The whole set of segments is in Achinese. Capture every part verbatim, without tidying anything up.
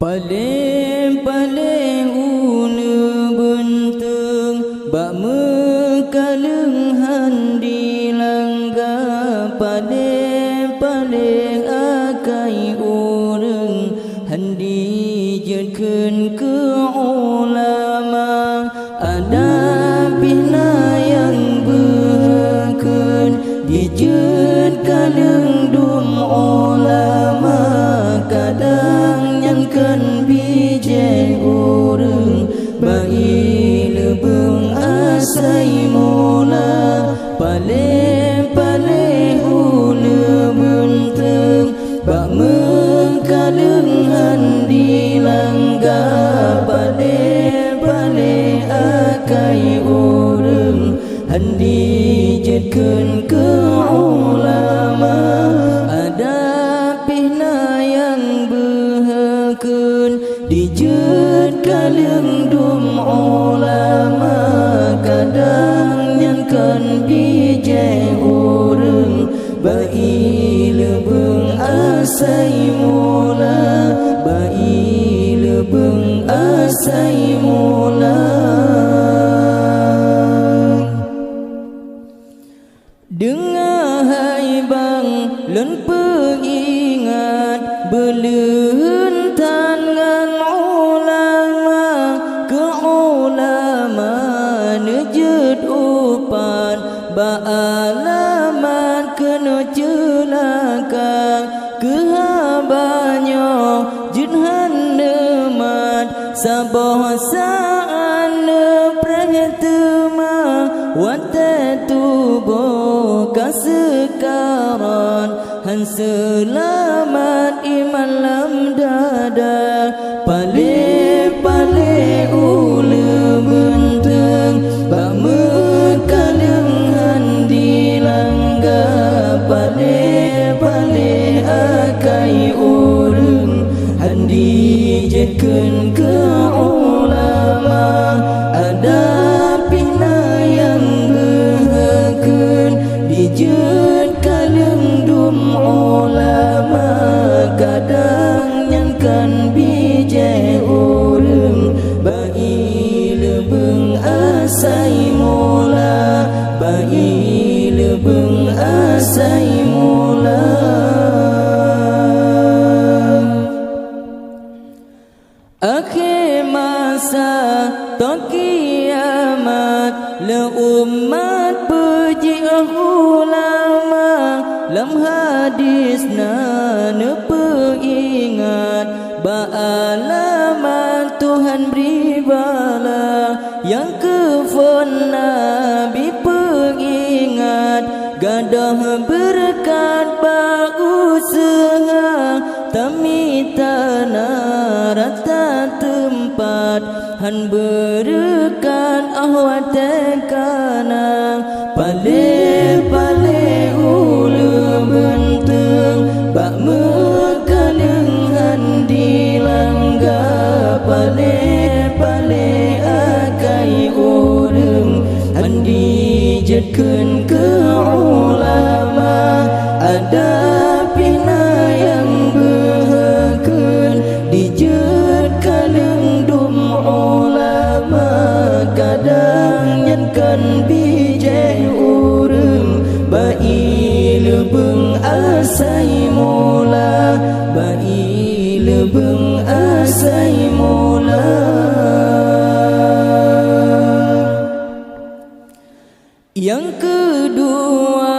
Paleng-paleng uleue beunteueng bak meukaleueng han dilangga, paleng-paleng akai ureuëng han dijeuet kheun keu ulama. Adak pih na nyang beuhe kheun dijeuet kaleueng dum ulama, kadang nyan kheun bijéh ureuëng bak ié leubeueng asai mula. Paleng-paleng uleue beunteueng bak meukaleueng han dilangga, paleng-paleng akai ureuëng han dijeuet kheun keu ulama. Adak pih na nyang beuhe kheun dijeuet kaleueng dum ulama, kadang nyan kheun bijéh ureuëng bak ié leubeueng asai mula, bak ié leubeueng asai mula. Deungoe hai bang, lôn peuingat, beuleuheun that ngon ulama, keu ulama neujeuet upat, bak alamat keunoe ceulaka. Keu haba nyoe jeuet han neumat, saboh saát neupreh teuma, watée tuboh ka seukarat, han seulamat iman lam dada. Paleng-paleng uleue beunteueng bak meukaleueng han dilangga, paleng-paleng akai ureuëng han dijeuet kheun keu ulama. Adak pih na nyang beuhe kheun dijeuet kaleueng dum ulama, kadang nyan kheun bijéh ureuëng bak ié leubeueng asai mula, bak ié leubeueng asai mula. Akhé masa, toh kiamat, lé umat peujiôh ulama. Lam hadis na neupeuingat, bak alamat Tuhan bri bala. Nyang keuphon Nabi peuingat, gadôh beureukat bak useuha, tamita na rata teumpat, han beureukat 'oh watée kana. Paleng-paleng uleue beunteueng bak meukaleueng han dilangga, paleng-paleng akai ureuëng han dijeuet kheun keu ulama. Adak pih na nyang beuhe kheun dijeuet kaleueng dum ulama, kadang nyan kheun bijéh ureuëng bak ié leubeueng asai mula, bak ié leubeueng asai mula. Nyang keudua,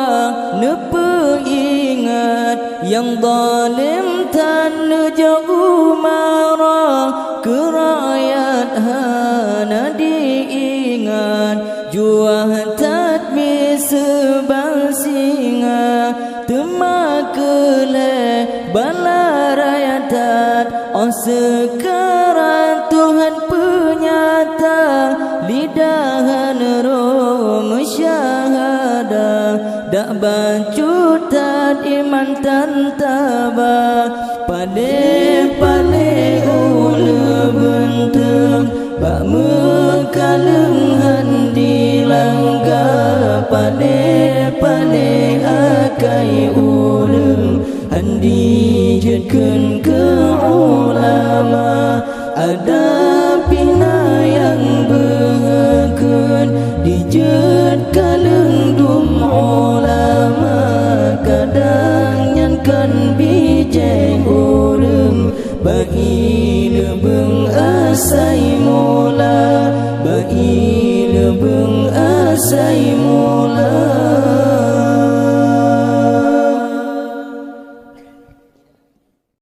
neupeuingat nyang zalem that neujok umara, keu rakyat hana diingat, juah that miseue ban singa, teuma keu lhée bala raya that, 'oh seukarat Tuhan peunyata, lidah han roh meusyahada, dak bacut that iman tan taba. Paleng-paleng uleue beunteueng bak meukaleueng han dilangga, paleng-paleng akai ureuëng han dijeuet kheun keu ulama. Ada pih na nyang beukheun dijeuet kaleueng dum ulama, kadang nyan kan bijéh ureuëng. Bak ié leubeueng asai mula, bak ié leubeueng asai mula.